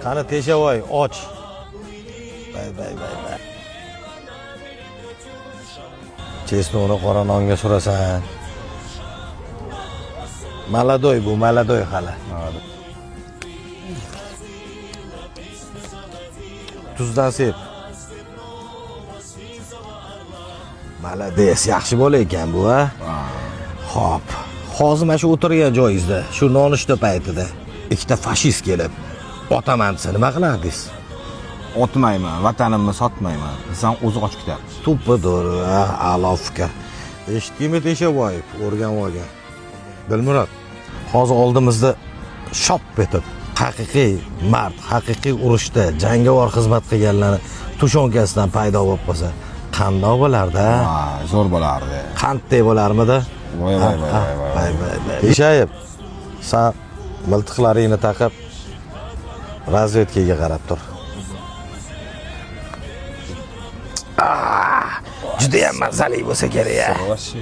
Qani Teshaboy, och. Bay bay bay bay. Chesnoni qora nonga surasan. Maladoy bu, maladoy hali. Tuzdan sep. Malades, yaxshi bola ekan bu, a? Xo'p. Hozir mana shu o'tirgan joyingizda, shu nonushta paytida ikkita fashist kelib, otaman desa nima qilardingiz? Otmayman, vatanimni sotmayman desam, o'zi qochib ketadi. To'ppa to'g'ri, a'lo fikr. Eshitdingmi Teshaboyev, o'rganib olgan. Dilmurod, hozir oldimizda shop etib haqiqiy mard, haqiqiy urushda jangovar xizmat qilganlarni tushonkasidan paydo bo'lib qolsa, qandoq bo'lardi, a? Ha, zo'r bo'lardi. Qanday bo'larmidi? Voy, voy, voy, voy, voy. Voy, voy, voy. Teshayev, san miltiqlaringni taqib razvedkaga qarab tur. Ah, judayam mazali bo'lsa kerak, a. Вообще.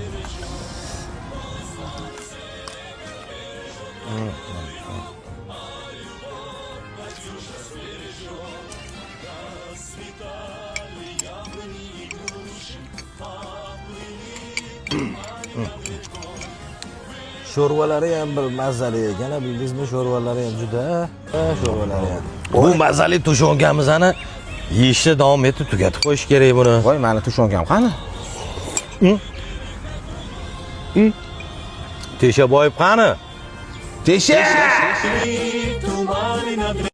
Sho'rvalari ham bir mazali ekan, a, bildingizmi? Sho'rvalari ham juda, ha, sho'rvalari ham. Bu mazali tushonkamizni yeyishda davom etib tugatib qo'yish kerak buni. Voy, mani tushonkam qani? Teshaboyev qani? Tesha! Туманы над